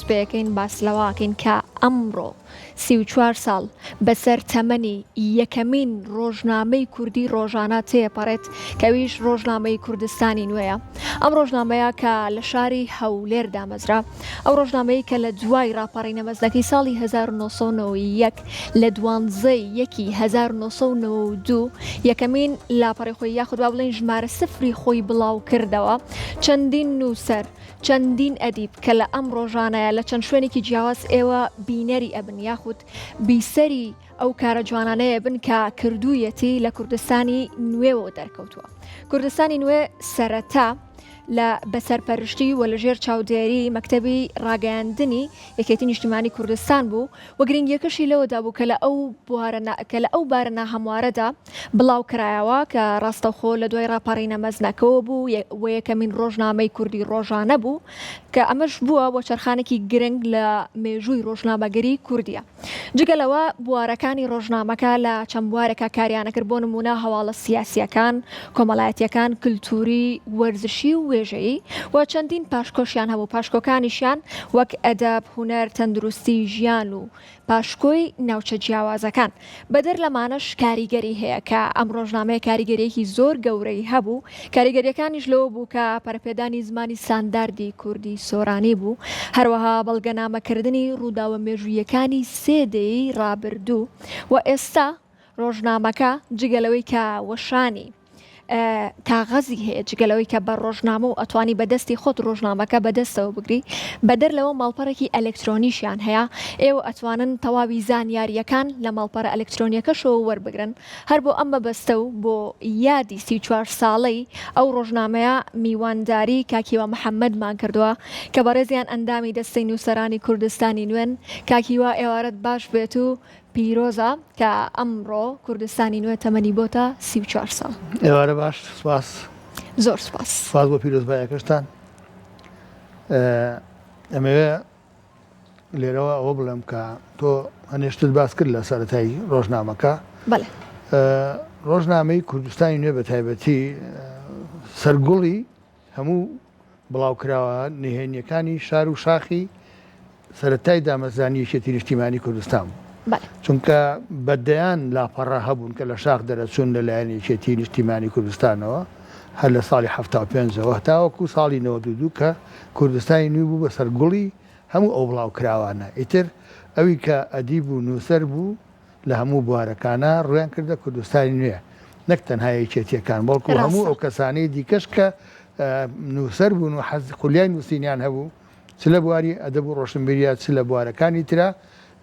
پێەکەین باس لەوەکەین کە ئەمڕۆ 34 ساڵ بەسەر تەمەنی یەکەمین ڕۆژنامەی کوردی ڕۆژانە تێپەڕێت کە ئەویش ڕۆژنامەی کوردستانی نوێیە. ئەم ڕۆژنامەیە کە لە شاری هەولێر دامەزرا، ئەو ڕۆژنامەی کە لە دوای ڕاپەڕینە مەزنەکەی ساڵی 1991 لە دوانزەی یەکی 1992 یەکەمین لاپەڕی خۆی یاخود با بڵێین ژمارە سفری خۆی بڵاو کردەوە، چەندین نووسەر، چەندین ئەدیب کە لە ئەم ڕۆژانەیە لە چەند شوێنێکی جیاواز ئێوە بینەری ئەبن یاخود بیسەری ئەو کارە جوانانەیە بن کە کردوویەتی لە کوردستانی نوێوە دەرکەوتووە. کوردستانی نوێ سەرەتا لە بە سەرپەرشتی و لەژێر چاودێری مەکتەبی ڕاگەیاندنی یەکێتی نیشتیمانی کوردستان بوو و گرنگیەکەشی لەوەدا بوو کە لە ئەو بوارە کە لە ئەو بارە ناهەموارەدا بڵاو کرایەوە کە ڕاستەوخۆ لە دوای ڕاپەڕینە مەزنەکەوە بوو و یەکەمین ڕۆژنامەی کوردی ڕۆژانە بوو کە ئەمەش بووە وەچەرخانێکی گرنگ لە مێژووی ڕۆژنامەگەری کوردیە. جگە لەوە بوارەکانی ڕۆژنامەکە لە چەند بوارێکا کاریانەکرد بۆ نموونە هەواڵە سیاسییەکان، کۆمەڵایەتییەکان، کلتووری، وەرزشی و وێژەیی و چەندین پاشکۆشیان هەبوو، پاشکۆکانیشیان وەک ئەدەب، هونەر، تەندروستی، ژیان و پاشکۆی ناوچە جیاوازەکان. بەدەر لەمانەش کاریگەری هەیە کە ئەم ڕۆژنامەیە کاریگەرییەکی زۆر گەورەی هەبوو، کاریگەرییەکانیش لەوە بوو کە پەرەپێدانی زمانی ستانداردی کوردی سۆرانی بوو، هەروەها بەڵگەنامەکردنی ڕووداوە مێژووییەکانی سێ دەیەی ڕابردوو و ئێستا ڕۆژنامەکە جگە لەوەی کە وەشانی کاغەزی هەیە جگە لەوەی کە بە ڕۆژنامە و ئەتوانی بە دەستی خۆت ڕۆژنامەکە بە دەستەوە بگری بەدەر لەوە ماڵپەڕێکی ئەلکترۆنیشیان هەیە ئێوە ئەتوانن تەواوی زانیارییەکان لە ماڵپەڕە ئەلکترۆنیەکەشەوە وەربگرن هەر بۆ ئەم مەبەستە و بۆ یادی 34 ساڵەی ئەو ڕۆژنامەیە میوانداری کاک هیوا محەمەدمان کردووە کە بەڕێزیان ئەندامی دەستەی نووسەرانی کوردستانی نوێن کاک هیوا ئێوارەت باش بێت و پیرۆزە کە ئەمڕۆ کوردستانی نوێ تەمەنی بۆتە 34 ساڵ. ئێوارە باش سپاس. زۆر سپاس. سپاس بۆ پیرۆزبایەکەشتان. ئەمەوێ لێرەوە ئەوە بڵێم کە تۆ هەنێ شتت باس کرد لە سەرەتای ڕۆژنامەکە. بەڵێ. ڕۆژنامەی کوردستانی نوێ بە تایبەتی سەرگوڵی هەموو بڵاوکراوە نهێنییەکانی شار و شاخی سەرەتای دامەزرانی یەکێتی نیشتیمانی کوردستان بوو. چونکە بە دەیان لاپەڕە هەبوون کە لە شاخ دەرەچوون لە لایەن یەکێتی نیشتیمانی کوردستانەوە هەر لە ساڵی 75ەوە هەتاوەکو ساڵی 92 کە کوردستانی نوی بوو بە سەرگوڵی هەموو ئەو بڵاوکراوانە. ئیتر ئەوی کە ئەدیب و نووسەر بوو لە هەموو بوارەکانا ڕوویان کردە کوردستانی نوێ، نەک تەنها یەکێتییەکان، بەڵکو هەموو ڕاستە. ئەو کەسانەی دیکەش کە نووسەر بوون و حەز خولیای نووسینیان هەبوو، چ لە بواری ئەدەب و ڕۆشنبیرییا چ لە بوارەکانی ترا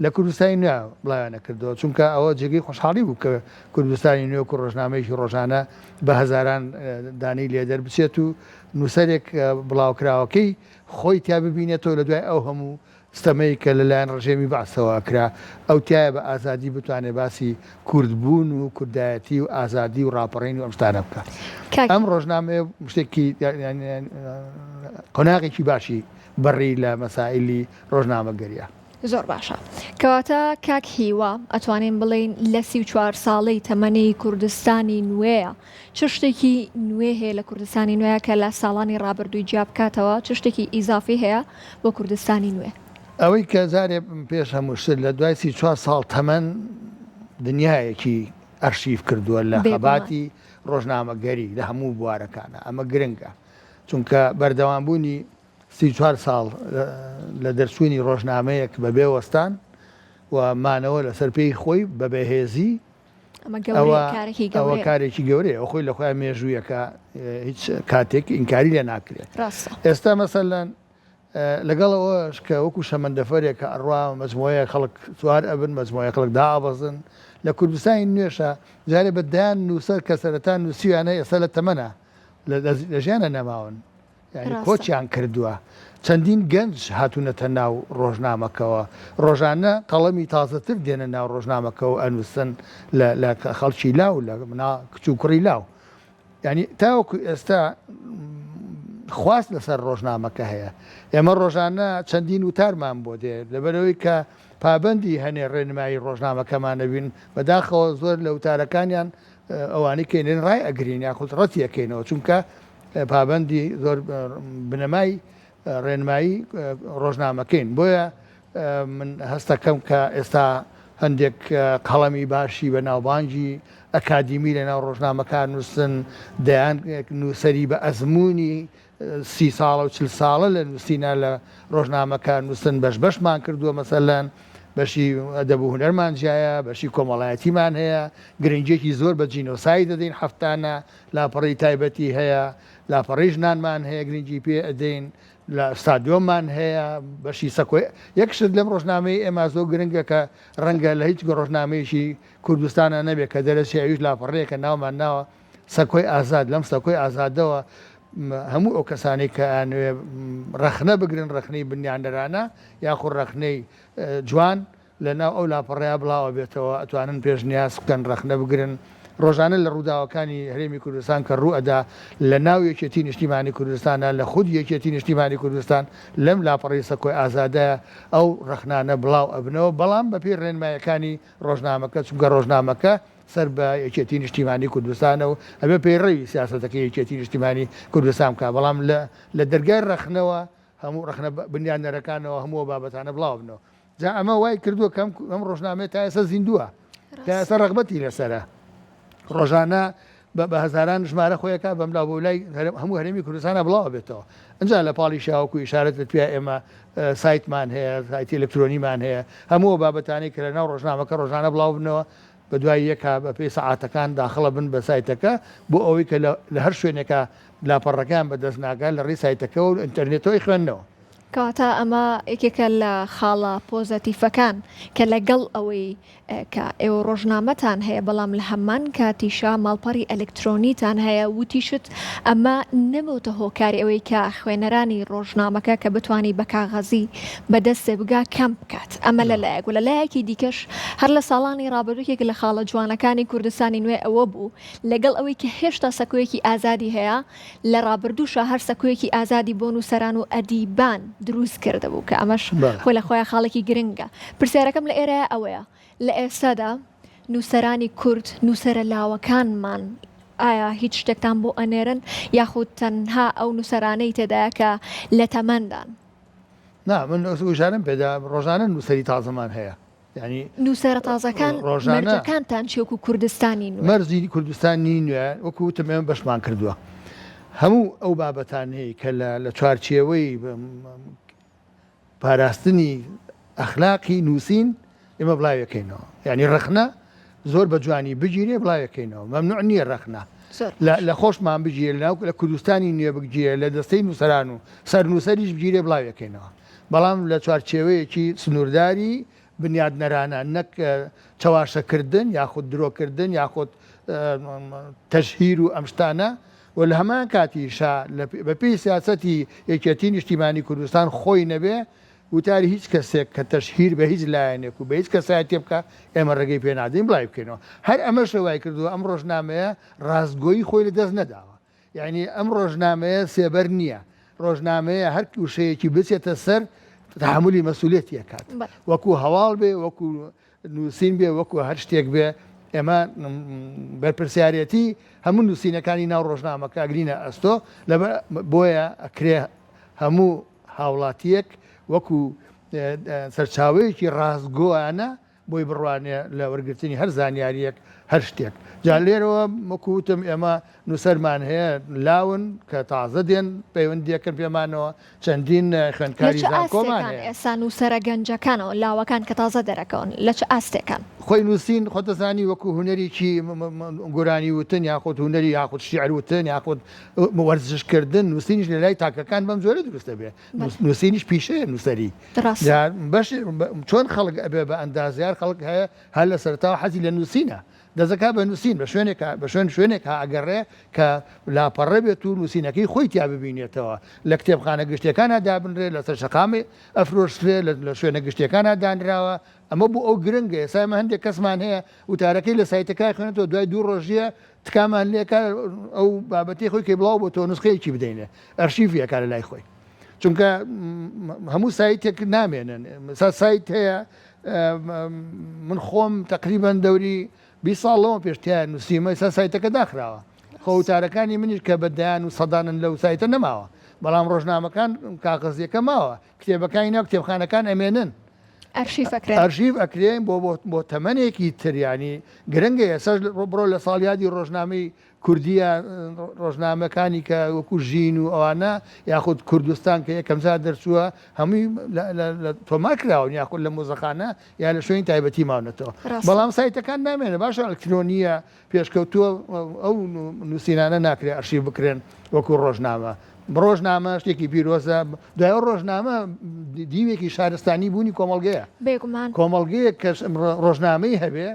لە کوردستانی نوێ بڵاویان ئەکردەوە، چونکە ئەوە جێگەی خۆشحاڵی بوو کە کوردستانی نوێ وەکو ڕۆژنامەیەکی ڕۆژانە بە هەزاران دانەی لێ دەربچێت و نووسەرێک بڵاوکراوەکەی خۆی تیا ببینێتەوە لە دوای ئەو هەموو ستەمەی کە لە لایەن ڕژێمی بەعسەوە ئەکرا، ئەو تیایە بە ئازادی بتوانێ باسی کورد بوون و کوردایەتی و ئازادی و ڕاپەڕین و ئەم شتانە بکا. کاک. ئەم ڕۆژنامەیە شتێکی قۆناغێکی باشی بڕی لە مەسائیلی ڕۆژنامەگەرییا. زۆر باشە. کەواتە کاک هیوا ئەتوانین بڵێین لە 34 ساڵەی تەمەنی کوردستانی نوێیا چ شتێکی نوێ هەیە لە کوردستانی نوێیا کە لە ساڵانی ڕابردووی جیا بکاتەوە؟ چ شتێکی ئیزافی هەیە بۆ کوردستانی نوێ؟ ئەوەی کە جارێ پێش هەموو شت لە دوای 34 ساڵ تەمەن دنیایەکی ئەرشیف کردووە لە بێگومان. خەباتی ڕۆژنامەگەری لە هەموو بوارەکانا ئەمە گرنگە چونکە بەردەوامبوونی 34 ساڵ لە دەرچوونی ڕۆژنامەیەک بە بێ وەستان و مانەوە لەسەر پێی خۆی بە بەهێزی ئەمە گەورەیە، کارێکی ئەوە گەورەیە. کارێکی گەورەیە ئەو خۆی لە خۆیان مێژوویەکە هیچ کاتێک ئینکاری لێ ناکرێت. ڕاستە. ئێستا مەسەلەن لەگەڵ ئەوەش کە وەکو شەمەندەفەرێک کە ئەڕوا مەجموعەیەک خەڵک سوار ئەبن مەجموعەیەک خەڵک دائەبەزن لە کوردستانی نوێشا جارێ بە دەیان نووسەر کە سەرەتا نووسیویانە ئێستا لە تەمەنە لە ژیانە نەماون یانی کۆچیان کردووە چەندین گەنج هاتوونەتە ناو ڕۆژنامەکەوە ڕۆژانە قەڵەمی تازەتر دێنە ناو ڕۆژنامەکەوە ئەنووسن لە خەڵکی لاو لە کچ و کوڕی لاو یانی تاوەکو ئێستا خواست لەسەر ڕۆژنامەکە هەیە ئێمە ڕۆژانە چەندین وتارمان بۆ دێ لەبەرەوەی کە پابندی هەنێ ڕێنمایی ڕۆژنامەکەمان نەبین بەداخەوە زۆر لە وتارەکانیان ئەوانەی کەینێن ڕای ئەگرین یاخود ڕەتی ئەکەینەوە چونکە پابندی زۆر بنەمای. ڕێنمایی ڕۆژنامەکەین. بۆیە من هەستەکەم کە ئێستا هەندێک قەڵەمی باشی بەناوبانگی ئەکادیمی لەناو ڕۆژنامەکان نووسن، دەیان نووسەری بە ئەزموونی سی ساڵە و چل ساڵە لە نووسینە لە ڕۆژنامەکان نووسن، بەش بەشمان کردووە مەسەلەن بەشی ئەدەب و هونەرمان جیایە، بەشی کۆمەڵایەتیمان هەیە، گرنگیەکی زۆر بە جینۆساید دەدەین هەفتانە لاپەڕەی تایبەتی هەیە، لاپەڕەی ژنانمان هەیە گرنگی پێ ئەدەین، لە ستادیۆممان هەیە، بەشی سەکۆی یەک شت لەم ڕۆژنامەی ئێمە زۆر گرنگە کە ڕەنگە لە هیچ ڕۆژنامەیەکی کوردستانە نەبێت کە دەرەچێ ئەویش لاپەڕەیەکە ناومان ناوە سەکۆی ئازاد، لەم سەکۆی ئازادەوە هەموو ئەو کەسانەی کە ئەیانەوێ ڕەخنە بگرن، ڕەخنەی بنیانەرانە یاخود ڕەخنەی جوان لە ناو ئەو لاپەڕەیا بڵاو ئەبێتەوە، ئەتوانن پێشنیاز بکەن، ڕەخنە بگرن. ڕۆژانە لە ڕووداوەکانی هەرێمی کوردستان کە ڕوو ئەدا لە ناو یەکێتی نیشتیمانی کوردستانا، لە خودی یەکێتی نیشتیمانی کوردستان لەم لاپەڕەی سەکۆی ئازادایە ئەو ڕەخنانە بڵاو ئەبنەوە، بەڵام بە پێی ڕێنمایەکانی ڕۆژنامەکە، چونکە ڕۆژنامەکە سەر بە یەکێتی نیشتیمانی کوردستانە و ئەبێ پەیڕەوی سیاسەتەکەی یەکێتی نیشتیمانی کوردستان بکا، بەڵام لە لە دەرگای ڕەخنەوە هەموو ڕەخنە بنیادنەرەکانەوە هەموو ئەو بابەتانە بڵاو ئەبنەوە. جا ئەمە وای کردووە کە ئەم ڕۆژنامەیە تا ئێستا زیندووە، تا ئێستا ڕەغبەتی لەسەرە، ڕۆژانە بە هەزاران ژمارە خۆیەکە بەملا بۆ لای هەموو هەرێمی کوردستانە بڵاو بێتەوە. ئەجا لە پاڵی شاوەکو ئیشارەت لە پیا ئێمە سایتمان هەیە، سایتی ئەلکترۆنیمان هەیە، هەموو بابەتانەی کە لە ناو ڕۆژنامەکە ڕۆژانە بڵاو بنەوە بە دوای یەکا بە پێی سەعاتەکان داخڵە بن بە سایتەکە بۆ ئەوەی کە لە هەر شوێنێکا لاپەڕەکەیان بە دەست ناگات لە ڕێی سایتەکەوە و ئینتەرنێتەوە ئەیخوێننەوە. کەواتە ئەمە یەکێکە لە خاڵە پۆزەتیفەکان کە لەگەڵ ئەوەی کە ئێوە ڕۆژنامەتان هەیە بەڵام لە هەمان کاتیشا ماڵپەڕی ئەلکترۆنیتان هەیە وتیشت ئەمە نەبۆتە هۆکاری ئەوەی کە خوێنەرانی ڕۆژنامەکە کە بتوانی بە کاغەزی بە دەستێ بگا کەم بکات ئەمە لە لایەک و لە لایەکی دیکەش هەر لە ساڵانی ڕابردوو یەکێک لە خاڵە جوانەکانی کوردستانی نوێ ئەوە بوو لەگەڵ ئەوەی کە هێشتا سەکۆیەکی ئازادی هەیە لە ڕابردووشا هەر سەکۆیەکی ئازادی بۆ نووسەران و ئەدیبان دروست کردبوو کە ئەمەش خۆی لە خۆیا خاڵێکی گرنگە. پرسیارەکەم لە ئێرەیا ئەوەیە لە ئێستادا نووسەرانی کورد، نووسەرە لاوەکانمان ئایا هیچ شتێکتان بۆ ئەنێرن یاخود تەنها ئەو نووسەرانەی تێدایە کە لە تەمەندان؟ نا من ئیشارەم پێدا ڕۆژانە نووسەری تازەمان هەیە. یانی نووسەرە تازەکان ڕۆژانە مەرجەکانتان چی وەکو کوردستانی نوێ؟ مەرجی کوردستانی نوێ وەکو وتم ئێمە بەشمان کردووە هەموو ئەو بابەتانەی کە لە لە چوارچێوەی پاراستنی ئەخلاقی نووسین ئێمە بڵاوێکەینەوە یعنی ڕەخنە زۆر بە جوانی بگیرێ بڵاوێکەینەوە مەمنوع نییە ڕەخنە لە خۆشمان بگیرێ لە کوردستانی نوێ بگیرێ لە دەستەی نووسەران و سەرنووسەریش بگیرێ بڵاوێکەینەوە بەڵام لە چوارچێوەیەکی سنوورداری بنیادنەرانە نەک چەواشەکردن یاخود درۆکردن یاخود تەشهیر و ئەم شتانە و لە هەمان کاتیشا بەپێی سیاسەتی یەکێتی نیشتیمانی کوردستان خۆی نەبێ وتاری هیچ کەسێک کە تەشهیر بە هیچ لایەنێک و بە هیچ کەسایەتیە بکا ئێمە ڕێگەی پێ نادەین بڵاوی بکەینەوە هەر ئەمەشە وای کردووە ئەم ڕۆژنامەیە ڕاستگۆیی خۆی لە دەست نەداوە یەعنی ئەم ڕۆژنامەیە سێبەر نییە، ڕۆژنامەیە هەر وشەیەکی بچێتە سەر تەحەمولی مەسئولیەتی ئەکات، وەکو هەواڵ بێ، وەکو نووسین بێ، وەکو هەر شتێک بێ، ئێمە بەرپرسیارێتی هەموو نووسینەکانی ناو ڕۆژنامەکە ئەگرینە ئەستۆ، لەبەر بۆیە ئەکرێ هەموو هاوڵاتییەک وەکو سەرچاوەیەکی ڕاستگۆیانە بۆی بڕوانێ لە وەرگرتنی هەر زانیارییەک، هەر شتێک. جا لێرەوە وەکو وتم ئێمە نووسەرمان هەیە لاون کە تازە دێن پەیوەندییەکەن پێمانەوە، چەندین لە خوێندکاری چ زانکۆمان ئاستێکان هەیە. ئێستا نووسەرە گەنجەکانەوە، لاوەکان کە تازە دەرەکەون لە چ ئاستێکان؟ خۆی نووسین خۆت دەزانی وەکو هونەرێکی گۆرانی وتن یاخود هونەری یاخود شیعر وتن یاخود وەرزش کردن، نووسینیش لە لای تاکەکان بەم جۆرە دروست دەبێ. نووسینیش پیشەیە نووسەری. ڕاستە. بەش چۆن خەڵک ئەبێ بە ئەندازیار خەڵک هەیە هەر لە سەرەتاوە حەزی لە نووسینە دەزەکا بە نووسین بە شوێنێکا بە شوێن شوێنێکا ئەگەڕێ کە لاپەڕە بێت و نووسینەکەی خۆی تیا ببینێتەوە لە کتێبخانە گشتیەکانا دابنرێ لەسەر شەقامی ئەفرۆشرێ لە شوێنە گشتیەکانا دانراوە ئەمە بۆ ئەو گرنگە ئێستا ئێمە هەندێک کەسمان هەیە وتارەکەی لە سایتەکە خوێنێتەوە دوای دوو ڕۆژیە تکامان لێکا ئەو بابەتی خۆی کە بڵاو بۆ تۆ نسخەیەکی بدەینێ ئەرشیفی ئەکا لە لای خۆی چونکە هەموو سایتێک نامێنن سا سایت هەیە من خۆم تقریبان دەوری 20 ساڵ لەوە پێش تیا نووسیمە سا سایتەکە داخراوە خۆ وتارەکانی منیش کە بە دەیان و سەدانن لەو سایتە نەماوە. بەڵام ڕۆژنامەکان کاغەزیەکە ماوە کتێبەکانی ناو کتێبخانەکان ئەمێنن. ئەرشیف ئەکرێن. ئەرشیف ئەکرێن بۆ بۆ تەمەنێکی تر یانی گرنگە ئێساش بڕۆ لە ساڵیادی ڕۆژنامەی کوردیە ڕۆژنامەکانی کە وەکو ژین و ئەوانە یاخود کوردستان کە یەکەمجار دەرچووە هەمووی لە تۆمار کراون یاخود لە مۆزەخانە یا لە شوێنی تایبەتی ماونەتەوە بەڵام سایتەکان نامێنە باشە ئەلکترۆنیە پێشکەوتووە ئەو نووسینانە ناکرێ ئەرشیف بکرێن وەکو ڕۆژنامە. ڕۆژنامە شتێکی پیرۆزە، دوای ئەو ڕۆژنامە دیوێکی شارستانی بوونی کۆمەڵگەیە. بێگومان. کۆمەڵگەیەک کە ڕۆژنامەی هەبێ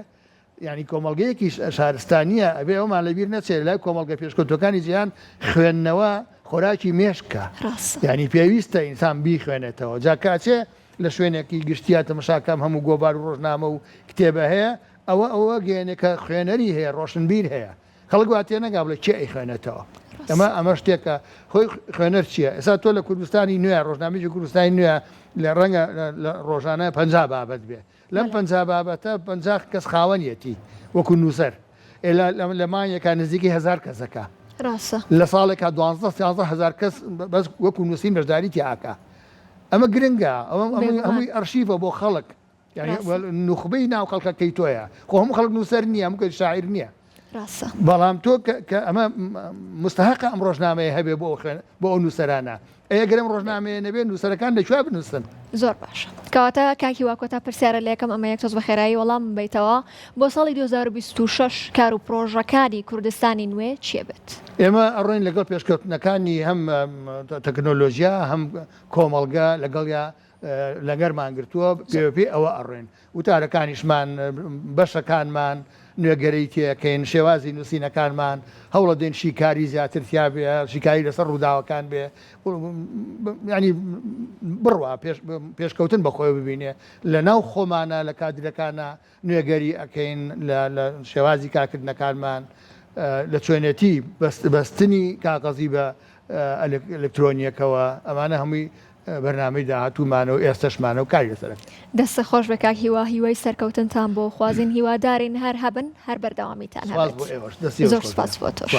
یانی کۆمەڵگەیەکی شارستانییە، ئەبێ ئەومان لەبیر نەچێ لای کۆمەڵگە پێشکەوتووەکانی جیهان خوێندنەوە خۆراکی مێشکە. ڕاستە. یانی پێویستە ئینسان بیخوێنێتەوە. جا کە ئەچێ لە شوێنێکی گشتییا تەمەشا کەم هەموو گۆڤار و ڕۆژنامە و کتێبە هەیە، ئەوە ئەوە گەیەنێ کە خوێنەری هەیە، ڕۆشنبیر هەیە. خەڵک وا تێنەگا بڵێ کێ ئەیخوێنێتەوە. ئەمە ئەمە شتێکە خۆی خوێنەر چییە؟ ئێستا تۆ لە کوردستانی نوێ، ڕۆژنامەیەکی کوردستانی نوێ لە ڕەنگە لە ڕۆژانە 50 بابەت بێ. لەم 50 بابەتە 50 کەس خاوەنیەتی وەکوو نووسەر. ئێ لە لە مانگێکا نزیکەی هەزار کەس ئەکا. ڕاستە. لە ساڵێکا دوانزدە سیانزدە هەزار کەس بەس وەکوو نووسین بەشداری تیا ئەکا. ئەمە گرنگە. ئەمە هەمووی ئەرشیفە بۆ خەڵک. یانی نوخبەی ناو خەڵکەکەی تۆیە خۆ هەموو خەڵک نووسەر نییە هەموو کەس شاعیر نییە ڕاستە بەڵام تۆ کە ئەمە مستحقە ئەم ڕۆژنامەیە هەبێ بۆ خوێن بۆ ئەو نووسەرانە ئەگەر ئەم ڕۆژنامەیە نەبێ نووسەرەکان لە کوێ بنووسن زۆر باشە کەواتە کاک هیوا کۆتا پرسیارە لە یەکەم ئەمە یەک تۆز بە خێرایی وەڵام بیتەوە بۆ ساڵی 2026 کار و پرۆژەکانی کوردستانی نوێ چیە بێت؟ ئێمە ئەڕۆین لەگەڵ پێشکەوتنەکانی هەم تەکنۆلۆژیا هەم کۆمەڵگە لەگەڵیا لەنگەرمان گرتووە پێ بە پێی ئەوە ئەڕۆین وتارەکانیشمان بەشەکانمان نوێگەری تێکەین شێوازی نووسینەکانمان هەوڵەدەین شیکاری زیاتر تیا بێ شیکاری لەسەر ڕووداوەکان بێ ینی بڕوا پێشکەوتن بە خۆی ببینێ لە ناو خۆمانە لە کادرەکانە نوێگەری ئەکەین لە شێوازی کارکردنەکانمان، لە چۆنێتی بەستنی کاغەزی بە ئەلکترۆنیەکەوە، ئەمانە هەمووی بەرنامەی داهاتوومانە و ئێستەشمانە و کاری لەسەر ئەکەین. دەستت خۆش بێ کاک هیوا، هیوای سەرکەوتنتان بۆ خوازین، هیوادارین هەر هەبن، هەر بەردەوامیتان سپاس هەبێت. بۆ ئێوەش، دەستی ئێوەش زۆر خۆش بێ. سپاس بۆ تۆش.